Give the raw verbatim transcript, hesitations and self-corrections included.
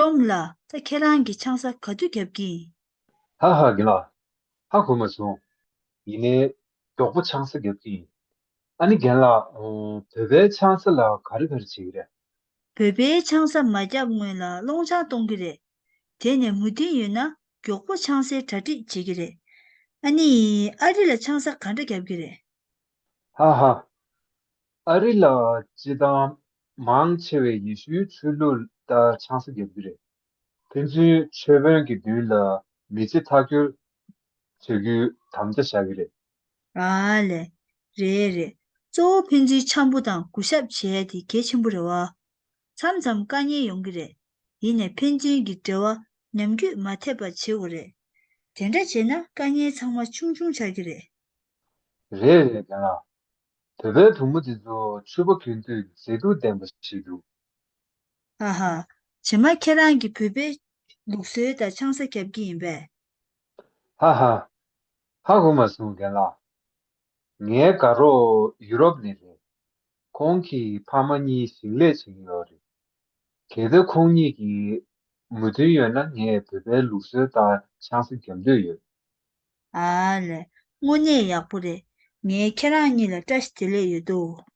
ཏོམ་ལགས། ད་ཁྱེད་རང་གིས་ཆང་ས་ག་དུས་བརྒྱབ་ཀྱི་ཡིན། ཧ་ཧ། རྒན་ལགས། ཧ་གོ་མ་སོང་། ཡིན་ནའི་མགྱོགས་པོ་ཆང་ས་བརྒྱབ་ཀྱི་ཡིན། ཨ་ནི་རྒན་ལགས། ཨོ། བོད་པའི་ཆང་ས་ལ་ག་རེ་ག་རེ་བྱེད་ཀྱི་རེད། བོད་པའི་ཆང་ས་མ་བརྒྱབ་སྔོན་ལ་སློང་ཆང་གཏོང་གི་རེད། དེ་ནས་མུ་མཐུད་ཡོད་ན་མགྱོགས་པོ་ཆང་སའི་གྲ་སྒྲིག་བྱེད་ཀྱི་རེད། ཨ་ནི། ཨ་རི་ལ་ཆང་ས་ག་འདྲ་བརྒྱབ་ཀྱི་རེད། ཧ་ཧ། ཨ་རི་ལ་སྤྱིར་བཏང་མང་ཆེ་བས་ཡེ་ཤུའི་ཆོས་ལུགས་ལྟར་ཆང་ས་བརྒྱབ་ཀྱི་རེད། ཕན་ཚུན་ཆོས་དཔོན་གྱི་མདུན་ལ་མི་ཚེ་མཐའ་འཁྱོལ་བྱ་རྒྱུའི་དམ་བཅའ་བཞག་གི་རེད། ཨ་ལས། རེད་རེད། གཙོ་བོ་ཕན་ཚུན་འཆམ་པོ་དང་གུས་ཞབས་བྱེད་ཡ་དེ་གལ་ཆེན་པོ་རེད་བ། མཚམས་མཚམས་དཀའ་ངལ་ཡོང་གི་རེད། ཡིན་ནའི་ཕན་ཚུན་གྱི་འབྲེལ་བ་ཉམས་རྒུད་མ་ཐེབས་པ་བྱེད་དགོས་རེད། དེ་འདྲ་བྱས་ན་དཀའ་ངལ་ཚང་མ་ཆུང་ཆུང་ཆགས་ཀྱི་རེད། རེད་རེད། རྒན་ལགས། བོད་པའི་བུ་མོ་དེ་ཚོ་ཕྱུ་པ་གྱོན་དུས་མཛེས་སྡུག་ལྡན་པ་ཞིག་འདུག་ཧ་ཧ། རྗེས་མ་ཁྱེད་རང་གིས་བོད་པའི་ལུགས་སྲོལ་དང་ཆང་ས་བརྒྱབ་ཀྱི་ཡིན་པས། ཧ་ཧ། ཧ་གོ་མ་སོང་རྒན་ལགས། ངའི་དགའ་རོགས་ཡུ་རོབ་ནས་རེད། ཁོང་གི་ཕ་མ་གཉིས་ཞིང་ལས་བྱེད་ཀྱི་ཡོད་རེད། གལ་ཏེ་ཁོང་གཉིས་ཀྱིས་མོས་མཐུན་ཡོད་ན་ངས་བོད་པའི་ལུགས་སྲོལ་ལྟར་ཆང་ས་བརྒྱབ་འདོད་ཡོད། ཨ་ལས། དངོས་གནས་ཡག་པོ་རེད། ངས་ཁྱེད་རང་གཉིས་ལ་བཀྲ་ཤིས་བདེ་ལེགས་ཡོད་དོ།